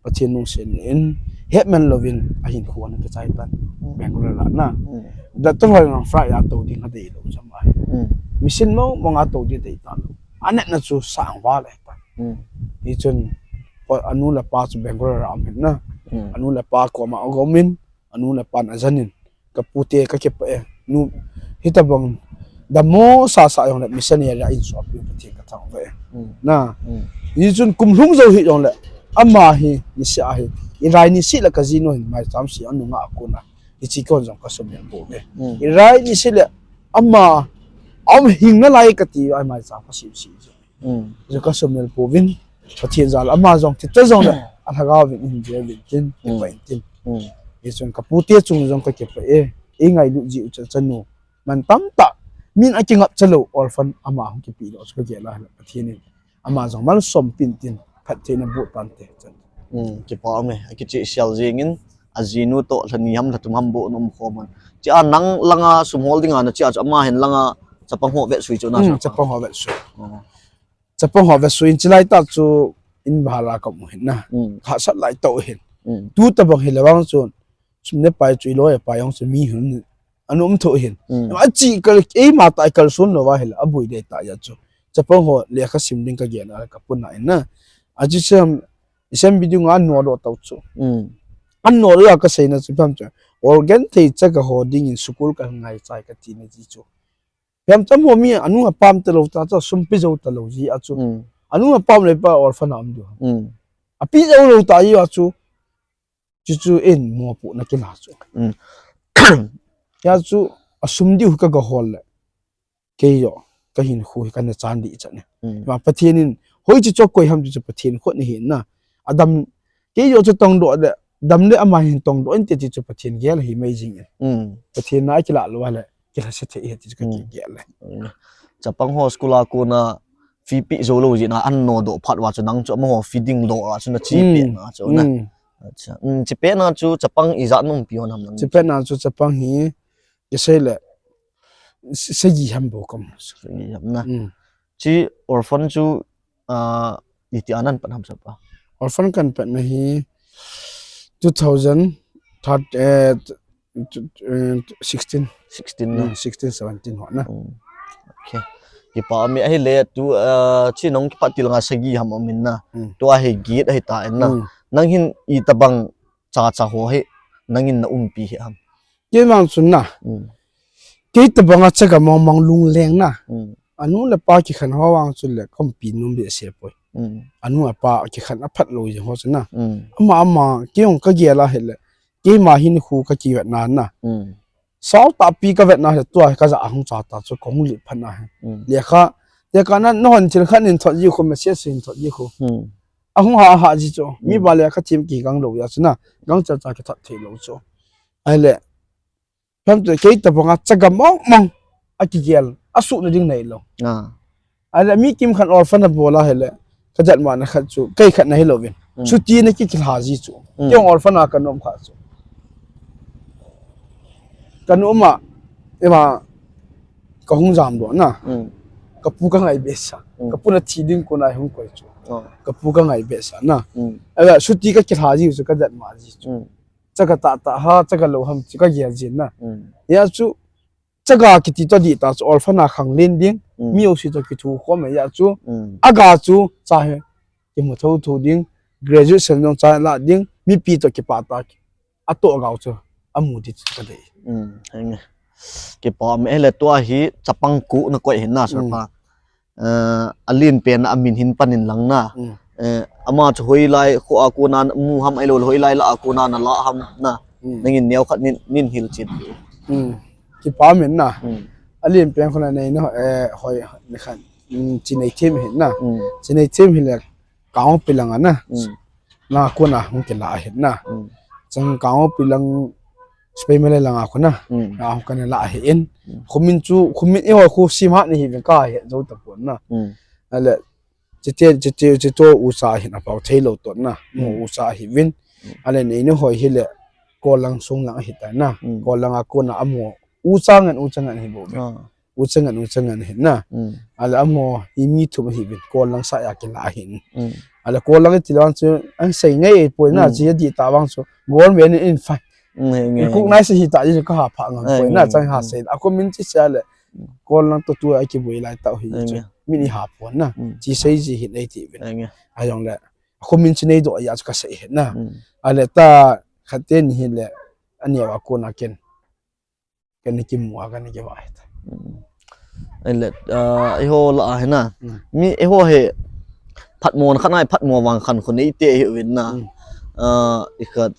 Pathen lungset in, hetman louvin, ahinkho ana kichai tan. Bangalore a na. Doctor ho jong flight a tou ding adeilou jam ahi. Mission mong mong a tou ding dei talou. Anatna chu sangval ahitan. Hichun, anu le apa chu Bangalore a um ahin na. Anu le apa koma agom in, anu le apan ajan in. Kapute kakipah e. Nu, hitobang dammo sasa jongle mission area in sopi Pathen kathangvah e. Na. Hichun kum lhung jou hih jongle ama hi niseh ahi. Irai niseh le kajinu hin maicham se anunga akona. Hiche kon jong kasumil pouve. Irai niseh le ama, aum hing nalai kati a maicham kasem se. Jong kasumil pouvin, Pathen jal ama jong, tita jongle, alhagao vin, ihin jeh vin tin, kipah in tin. Hichun kapute chung jong kakipah e, eingailut jeh u chu chanu. Man tamtah, min akingapcha lou, orphan ama hung kipedoh chu kagel a hile Pathen in. Ama jong malsom pen tin, phattheina boh tante. Kipah ume, akichehsel jengin, ajinu toh, lhani ham, lhathum ham bou na umkhom un. Chea nang langa sum hol dinga nache a chu ama hin langa chapang ho vetsui chu na. Chapang ho vetsui in chilai tah chu in bhara kaum u hin na. Hahsat lai tah u hin. Tutobang hile vang chun, sum le pai chu iloi apai jong chu mi hin ana um tho hin. Achi kal, eima tah kalson louva hile, aboi dei tah jeh chu. Chapang ho lekha sim ding kagel a kapuna in na. Achu sem, isem video nga anodoh tau chu. Anodoh a kaseina chu ipi ham chu. Organ thei chaga ho dingin school kangai chai katina ji chu. Ipi ham cham ho mi anu apa um talou tah chu, sum pe jou talou jeh a chu. Anu apa um le pa orphan a um diu. Ape jou lou tah jeh a chu. Chuchu in mopohna kila chu. Hia chu asum diu hi kaga hol le. Kei joh, kahinkho hi kana chan dih chan e. Pathen in, hoiche chu akoi ham ti chu Pathen khut ahi na. Adam, kei joh chu tongdoh le, dam le ama hin tongdoh inte ti chu Pathen gel ahi mai jing e. Pathen na akilah lou a le, kilhase thei ahi ti chu kakigel e. Chapang ho school a kona fee peh jou lou jeh na anodoh phat uva chu nang chu amaho fee ding lou a chu nache peh na chu na. Chepet na chu chapang ijat naumpi hon ham nang? Chepet na chu chapang hi, kisei le, sagi ham bou kaum. Sagi ham na. Che orphan chu, iti a napan ham sapa? Orphan kanpatna hi two thousand thirteen, sixteen. Sixteen na. Sixteen, seventeen ho na. Kipah ume ahile tu, che nang kipat til nga sagi ham umin na. Tua hi get ahitan na. Nang hin itobang chacha ho hi nangin naumpi hi ham? Keivang chun na. Kei tobanga chaga mongmong lungleng na. Anu le apa kikhen ho vang chu le kaumpi nom behseh poi. Anu apa kikhen aphat lou jeh ho chu na. Ama ama, kei jong kagel a hile. Keima hinkho kakivetna na. Sao tahpi kavetna hile tua hi kajah a hung cha ta chu kahung lit phat na hi. Lekha, lekha na, nahon thil khat nin thot ji khu, message hin thot ji khu. Ahung ha ha ji chu. Mi ba lekha them kigang lou jeh chu na. Gangchel cha kithot thei lou chu. Ahile, ipi ham chu kei tobanga chaga mongmong akigel, asuhna ding neilou. Ahile mi kimkhat orphan abol a hile, kajatmana khat chu, kei khat na hilouvin. Chuti na kikilha ji chu. Kei jong orphan a kana um kha chu. Kana um a, ima, kahung jamdoh na. Kapu kangai behseh. Kapuna thi ding kona hung koi chu. Kapu kangai behseh na. Ahile chuti kakilha ji chu, kajatma ji chu. Chaga tahtah ham, chaga lou ham chu kagel jin na. Hia chu, chaga kiti toh dihtah chu orphan a khanglen ding, mi jouse toh kithukhom e hia chu. Aga chu, cha hi, kimu thotho ding, graduation jong cha la ding, mipi toh kipah tah, atoh gao chu, amu ding chu kadei. Kipah ume ahile tua hi chapang ko nakoi hin na sapa. eh, alen pen a min hin pan in lang na. Mm. Eh, ama chu hoilai kho a kona mu ham ahilou le hoilai lah a kona na la ham na. Mm. Nangin neo khat nin, nin hil chin. Mm. Kipa min na. Mm. Alen pen kho na nei na, eh, hoi, ni khan. Mm, Chinei Thim hin na. Mm. Chinei Thim hin le Kangpokpi lang a na. Mm. Na kona hung kila hin na. Mm. Chang Kangpokpi lang Spain mele lang a kona. Mm. Na hung kana la hin. Mm. Khumin chu, khumin i hoi khu sim hat ni hi vin ka hi zo ta pon na. Mm. Ale, chite, chite, chito usa hin a pau thei lo to na. Mo Mm. usa hi vin. Mm. Ale nei ni hoi hi le, ko lang sung lang hi ta na. Mm. Ko lang a kona amo. Usa ngan, usa ngan hi bo. Ah. Usa ngan, usa ngan hin na. Mm. Ale amo, hi mi thum hi vin. Ko lang sa ya kila hin. Mm. Ale ko lang ti lang chu, ang sei ngai poi na, Mm. chi di ta bang chu. Gon ven in fa. Mm, nge, nge, Kuk nge. nai se hi ta ji ka ha pha ngam Ai, poi na, nge, chang ha nge. se. A ko min chi sa le. Mm. Ko lang to tu a ki boi lai ta hi Ai, chu. nge. Min i ha pon na. Mm. Chi sei ji hin ei ti vin. Ai, nge. A jong le. A ko min chi nei do ya chu ka sei hin na. Mm. Ale ta khat te ni hin le. Ani wa ko na ken. Kan ni kimu a kan ni kiva hi ta. Mm. Ai le, ah, eiho la a hi na. Mm. Mi eiho hi phatmo khat nai phatmo vang khan khu nei te hi vin na. Mm. Ah, i khat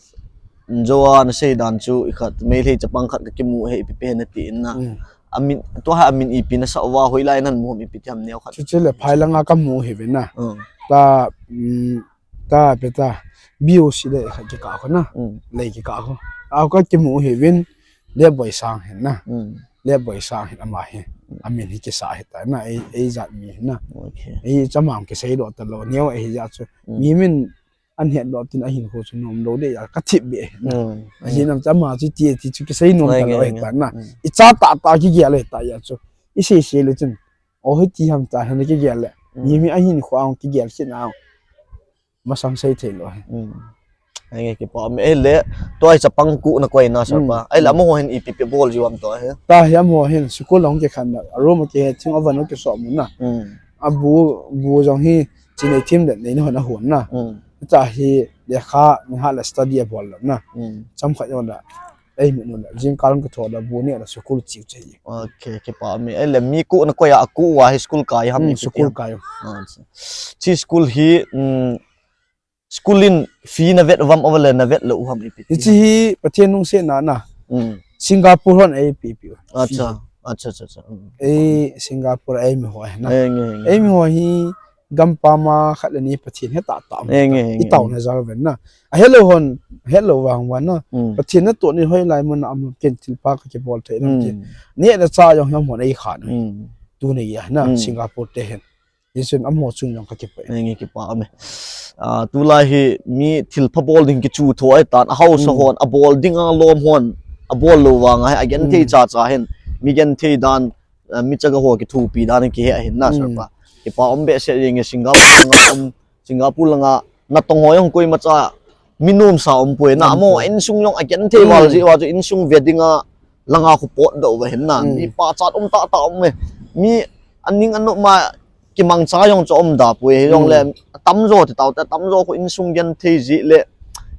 Joa na sei dan chu i khat Meitei chapang khat ka kimu hi ipi pe na ti in na. Mm. Amin, tua ha amin ipi na sa wa hoilai nan mu ipi ti ham neo khat. Chu chu le phai langa ka mu hi vin na. Mm. Ta, mm, ta pe ta. B O C le khat ki ka ko na. Mm. Le ki ka ko. A ka kimu hi vin. Le boi sang hin na. Mm. Le boi sang hin ama hi. Mm. Amin hi ki sa hi ta na. Ei, ei jat mi hin na. Okay. Ei chamam ki sei lo ta lo. Neo ei ja chu. Mm. Mi min an het lo tin a hin ko chu nom lo de ya ka thip be. Mm. A hin am chama chu ti ti chu ki sei nom Ngai, ta lo ngai, hi ta ngai. na. Mm. I cha ta ta ki ge le ta ya chu. I sei sei le chun. O hi ti ham ta hin ki ge le. Mm. Mi mi a hin ko ang ki ge si na. Masang sei thei lo hi. Mm. Ai nge kipa mi ei le. Tua i chapang ku na koi na sa Mm. pa. Ai le Mm. amo hin ipi pe bol ji wam to hi. Ta hi amo hin school long ki khan na. A room ki he thing oven ki so mu na. Mm. A bu, bu jong hi Chinei Thim le nei na hon a hon na. Mm. Ta hi le kha ni ha le study a bol na. Mm. Cham kha yo na. Ei mi nu na. Jing kal ki tho da bu ni da school chiu che. Okay, kipa mi. Ei le mi ku na koi a ku wa hi school kai ham Mm, ipi school ham. kai. Ah, chi. Chi school hi, mm, school in fee na vet vam over le na vet lo u ham ipi. Hi chi hi Pathen nung se na na. Mm. Singapore hon ei pi pi. Acha, acha, acha, acha. Mm. Ei Singapore ei mi ho na. Ei nge, nge. Ei mi ho hi gampam a khat le ni Pathen he ta ta. Ei nge, nge, I tau nge. na jal ven na. A hello hon, hello vang wan na. Mm. Pathen na to ni hoilai mun na am ken thil pa ka ke bol thei na Mm. ken. Ni na cha jong ham hon ei khan. Mm. Tu ni ya na Mm. Singapore te hin. Yesun amo chung jong ka kipa. Ei nge kipa mi. Ah, tulai hi mi thil pha bol ding ki chu tho ai tan. A hausa Mm. hon, a bol ding a lom hon, a bol lo vang a hi, a gen thei Mm. cha cha hin. Mi gen thei dan, ah, mi chaga ho ki thupi dan ki he hin na Mm. sa pa. Kipa um be se ring Singapore langa um, Singapore langa na tong ho jong koima cha mi nom sa um poi na. Nom Amo poi. insung jong a gen thei Mm. val ji wa chu insung ve ding a langa khu pot do va hin na. Mm. Mi pa chat um ta ta um me. Mi aning anu ma kimang cha jong chu um da poi. Hi jong Mm. le tam jo ti tau te tam jo khu insung gen thei ji le,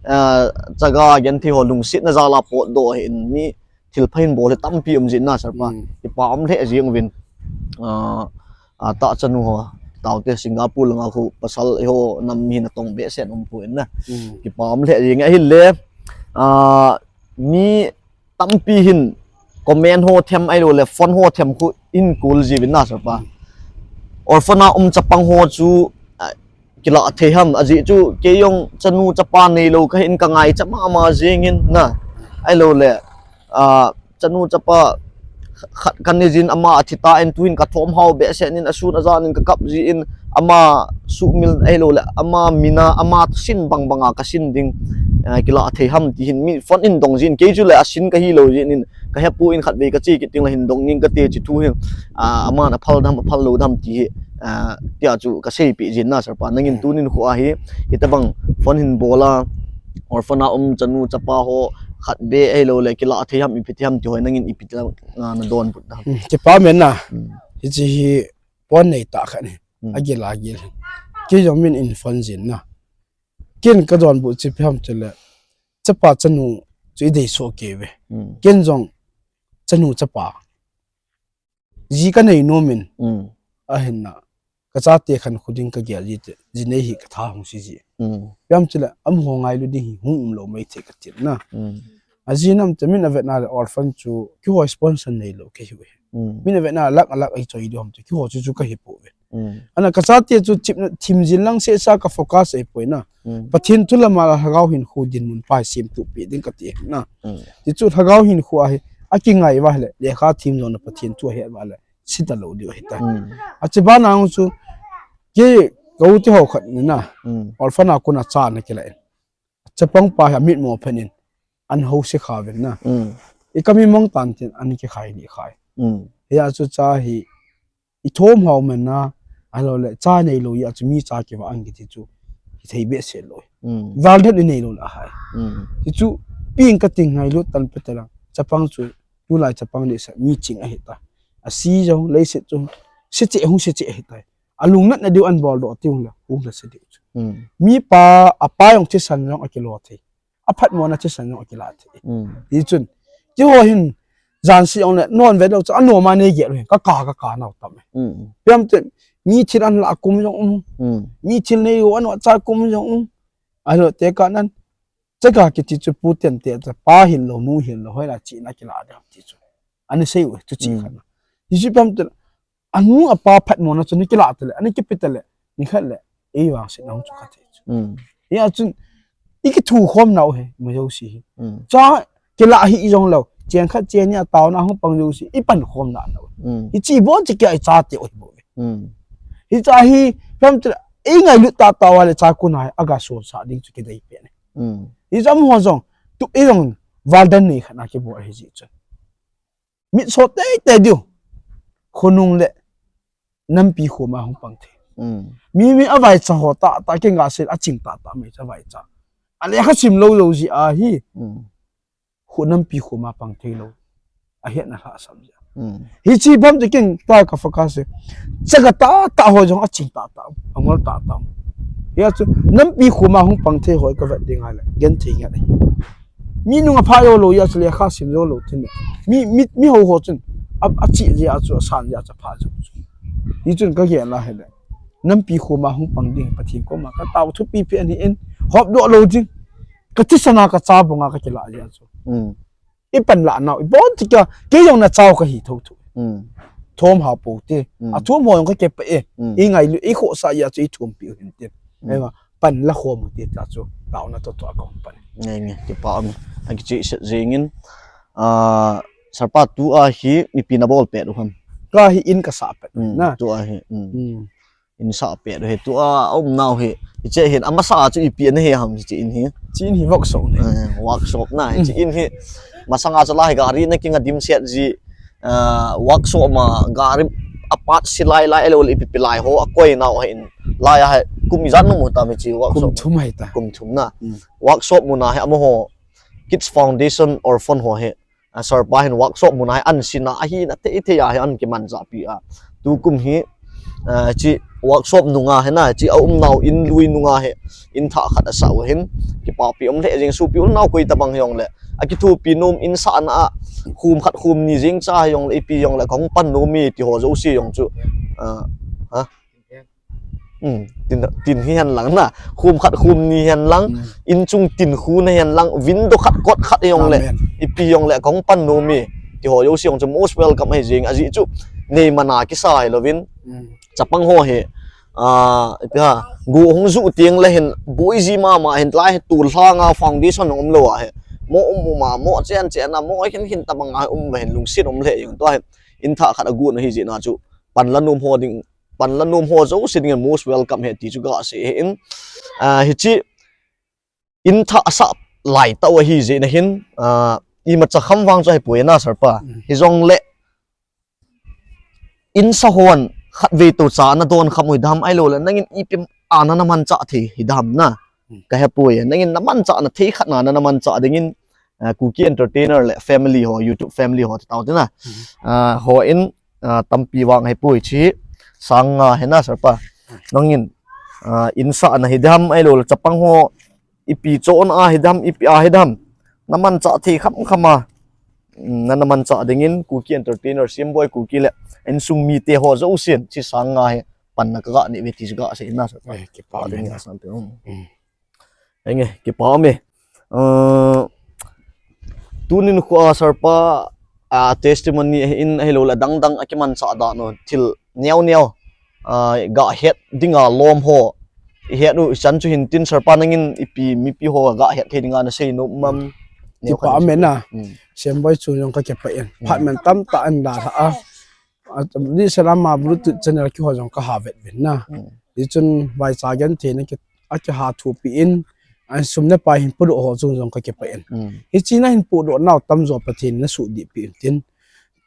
ah, chaga gen thei ho lungsit na jala pot do hin mi thil pha hin bol hi tampi um jin na sa pa. Mm. Kipa um le jing vin. Ah, ah, ta chanu ho. Tau te Singapore langa khu pasal eiho nam mi na tong be sen um pu in na. Mm. Kipa um le jing a hi le. Ah, mi tampi hin comment ho them ai lo le phone ho them khu in kul ji vin na sa pa. Mm. Orphan a um chapang ho chu, ah, kila thei ham, a ji chu, kei jong chanu chapa nei lo ka hin ka ngai cha ma ma jing in na. Ai lo le, ah, chanu chapa khat kan ni jin ama a thi ta in tu hin ka thom hao be sen in a sun a jan in ka kap ji in ama su mil ai lo le, ama mina, ama sin bang bang a ka sin ding, ah, kila thei ham ti hin mi phone in dong jin kei chu le a sin ka hi lo jin in ka he pu in khat ve ka chi ki ting la hin dong ning ka te chi thu hin, ah, ama na phal dam, phal lo dam ti hi. Ah, tia chu ka sei pi jin na sa pa nangin Mm. tunin khu a hi, ita bang phone hin bol a, orphan a um chanu chapa ho khat be ei lo le kila thei ham ipi thei ham ti hoi nangin ipi ti la nga na don but da. Mm, kipa men na. Mm. Hi chi hi pon nei ta kha ni. Mm. A gil a gil. Ki jong min in phone jin na. Kin ka don bu chi pi ham chu le. Chapa chanu chu i dei so ke ve. Mm. Kin jong chanu chapa. Ji ka nei nom in. Mm. A hin na. kachate khankho ding kagel ji te, jinei hi katha hung si ji. Piam chule, amaho ngailu ding hi hung umlou mai thei kati na. Ajeh nam te min avetna le orphan chu, keiho sponsor neilou kahiu hi. Min avetna lakh lakh ahi choi ding ham chu, keiho chu chu kahipouve. Ana kachate chu chipna thim jin lang seh sa ka focus ahipoi na. Pathen thu lama la lhagao hinkho dinmun pa hi semtup peh ding kati na. Tichu lhagao hinkho ahi, akingai uva le, lekha thim jong na Pathen thu ahet uva le, sita lou diu ahitai. Ache bana chu, kei, ka u te ho khat ni na, orphan a kona cha ana kilah in. Chapang pa hi amitmo phen in, ana housi kha uvin na. I kami mong tan tin, ana kikhai ni khai. Hia chu cha hi, ithom hao man na, ahilou le, cha neilou hia chu mi cha kivah ang kiti chu, hithei behseh lou. Val den i neilou le ahai. Tichu, ping kating ngailut tan pete lang, chapang chu, tulai chapang le sa, mi ching ahitai. Asi jong, leiset chu, secheh hung secheh ahitai. Alungnatna diu ana boldoh tiuleh, hung lhase diu chu. Mipa, apa jong thisan jong akilo thei. Aphatmona thisan jong akilah thei. Hichun, keiho hin, jan seh jongle, non vetlou chu, anom a neigel u hin, kaka, kaka nau tam e. Piam te, mi thil ana lah kum jong um. Mi thil nei u, ana cha kum jong um. Ahilou te kanan, chaga kiti chu pu tente, pa hinlou, nu hinlou, hoila chihna kilah ding ham ti chu. Ana sei u, chu chi khat na. Hichu piam te, anu apa phatmona chu nakilah tale, ana kipe tale, nikhat le, eivangsetna hung chu kathei chu. Hia chun, ikithukhom nau hi, ima jouse hi. Cha, kilah hih jonglou, cheng khat cheng ni a taona hung pang jouse, ipankhom nau. Hiche bon chu kia ichate u ahibouve. Hicha hi, piam te, eingailut tahtah uva le cha kona hi, aga solsah ding chu kidei pen e. Hichu amaho jong, tu ijong, val den nei khat na kibol ahijeh chun. Mit so teitei diu. Khonung le nampi khoma hung pang thei. Mi, mi avaicha ho tahtah, kei ngah sel aching tahtah mai chu avaicha. Alekha sim lou lou jeh ahi. Kho nampi khoma pang theilou. Ahetna lhasam jeh. Hiche bam chu kei tua ka focus e. Chaga tahtah ho jong aching tahtah, angol tahtah. Hia chu nampi khoma hung pang thei ho kavet ding ahile, genthei ngen ahi. Mi nung apha joulou hia chu lekha sim joulou tin. Mi, mi, mi hou ho chun, a, achih jeh a chu, asan jeh a chu apha jou chu. Hichun kagel a hile, nampi khoma hung pang ding Pathen koma katao thupi peh ahin, hopdoh lou ding. Kathisan a kacha banga kakilah jeh a chu. Ipan lah nau, ibon tika, kei jong nachau kahi thotho. Thom hao pou te. Athom ho jong kakipah e. Ingailu, ikhohsah jeh a chu ithompi u hintin. Pan la khom u te tia chu, taona toh toh a kahung pan. Nge, nge, kipa um. Akichehset jengin. Sir pa, tua hi, ipi nabol pet u ham? Tua hi in kasah pet na. Tua hi. In sah pet u hi, tua aum nau hi. Hiche hin, amasa a chu ipi ana hi ham hiche in hi? Hiche in hi workshop na. Hiche in hi. Masanga chu lai gari nakinga dimset ji, workshop ma gari a part silai lai, ahilou le ipi pi lai ho akoi nau hi in. Lai a hi kum ijat nom u tam hiche workshop? Kum thum ahitai. Kum thum na. Workshop muna hi amaho Kids Foundation Orphan ho hi, sir pa hin workshop muna hi ahin sina, ahina thei thei a hi ahin kimanchahpi a. Tukum hi, hiche workshop nunga hi na, hiche aum nau in lui nunga hi, in thah khat asah u hin, kipapi um lheh jeng, sopi u le nao koi tabang hijongle, akithopi nom in sahna a, khum khat khum ni jeng cha hijongle, ipi jongle, kahung pan nom e ti ho jouse jong chu, tin, tin hihen lang na, khum khat khum ni hihen lang, in chung tin khu na hihen lang, window khat kot khat hijongle, ipi jongle, kahung pan nom e ti ho jouse jong chu most welcome ahi jeng, ajeh chu, nei mana kisa hilouvin, chapang ho hi, ipi ham, go hung ju teng le hin, boi ji mama hin, lai hi tol lhanga foundation hung umlou a hi, mo um um a, mo chen chen a, mo hin hin tabang a um uva hin, lungset um lheh jeng, tua hin, in thah khat agot na hijeh na chu, pan la nom ho ding, pan la nom ho jouse dingin most welcome ahi ti chu kasei ahin, hiche in thah asah lai tah u ahijeh na hin, imacha kham vang chu ahipoi na sir pa. Hijongle, in sa hon khatvei tou cha nadon kham u hidam, ahilou le nangin ipi a nana manchah thei hidam na. Kahepoi, nangin namanchahna thei khat na nana manchah dingin, Kuki Entertainer le family ho, YouTube family ho ti tao tina, hon, tampi vang ahipoi, hiche sang nga hi na sir pa. Nangin, in sahna hidam, ahilou le chapang ho, ipi chona hidam, ipi a hidam, namanchah thei kham kham a, nana manchah dingin Kuki Entertainer, Simboi Kuki le insung mite ho jousen hiche sang nga hi panna kaga nei uve ti chu gasei in na, Sir pa. Eh, kipa um e na. Enge, kipa um e. Uh, tuni nikho a Sir pa, uh, testimony ahin, ahilou le adang dang akimanchah dan u, thil neo neo, uh, gahet dinga lom ho ihet u ichan chu hin tin, Sir pa nangin ipi mipi ho gahet thei dinga nasei nom ham? Neo khat chu. Kipa um e na. Hmm. Semboi chu jong kakipah in. Hmm. Phat man tamtah ahin dalha a. Ni sela ma Bluetooth channel keiho jong kaha vet uvin na. Hmm. Hichun vaicha genthei na ki, akiha thupi in, an sum le pai hin podoh ho chung jong kakipah in. Hmm. Hiche nahin podoh nau tamjo Pathen in nasuhdihpeh in tin.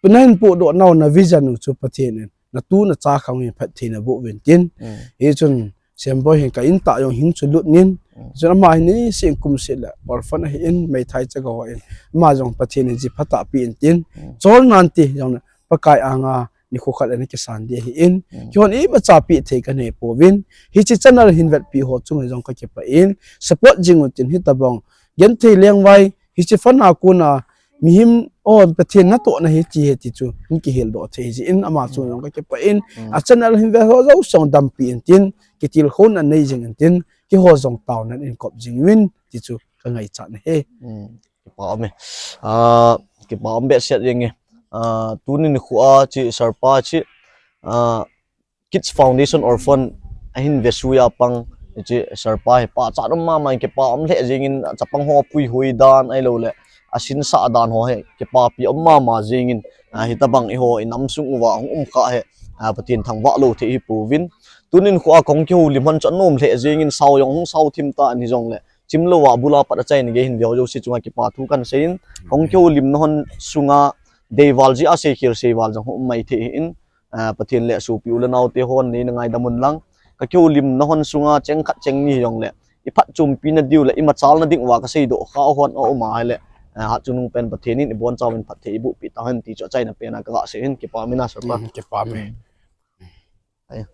Nahin podoh nau na vision u chu Pathen in natu nacha khang in phatthei naboh uvin tin. Hmm. Hichun Semboi hin ka in tah jong hin chu lut in. Hmm. Chun ama hin niseh in kum seh le orphan ahin, meithai chaga ho in. Ama jong Pathen in ji phatah peh in tin. Hmm. Chol nan ti jong na Pakai anga nikho khat le nakisan ding ahin. Hmm. Keihon imacha peh thei kanei pouvin. Hiche channel hin vetpi ho chung jong kakipah in. Support jing un tin, hitabang genthei lengvai, hiche fund a kona mihem, o, Pathen natohna hi ti ahi ti chu hin kihildoh thei jin, ama chung jong kakipah in. Hmm. A channel hin ve ho jouse jong dampi in tin, kitilkhouna nei jing in tin, keiho jong taona in kop jing uvin ti chu kangaichat ahi. Hmm. Kipa um e. Ah, kipa um behseh jeng e. Ah, tuni nikho a hiche Sir pa hiche, ah, Kids Foundation Orphan ahin vesui a pang, hiche Sir pa hi pachat um mama in, kipa um lheh jeng in, chapang ho puihui dan ahilou le asinsah dan ho hi kipapi um mama jeng in, ah, hitabang eiho inam sung uva hung um kha hi, ah, Pathen thangvah lou thei hi pouvin. Tuni nikho a kahung kihoulim hon chu anom lheh jeng in, sao jong hung sao thim tan, hijongle chimlou a bul a pat achaina gei hin ve ho jouse chunga kipa thu kahin sei in, kahung kihoulimna hon sunga deival jeh a seikhel seival jong hung um mai thei in, ah, Pathen le sopi u le nao te hon neina ngaidam un lang. Kakihoulimna hon sunga cheng khat cheng ni hijongle, iphatchompi na diu le imachalna ding uva kaseidoh kha hon aum a ahile, ah, hatchungnung pen Pathen in ibonchauvin phatthei eiboh peh tauhen ti chu achaina pen a kaga sei in, kipa um e na Sir pa. Hmm, kipa um e. Hmm. Ai.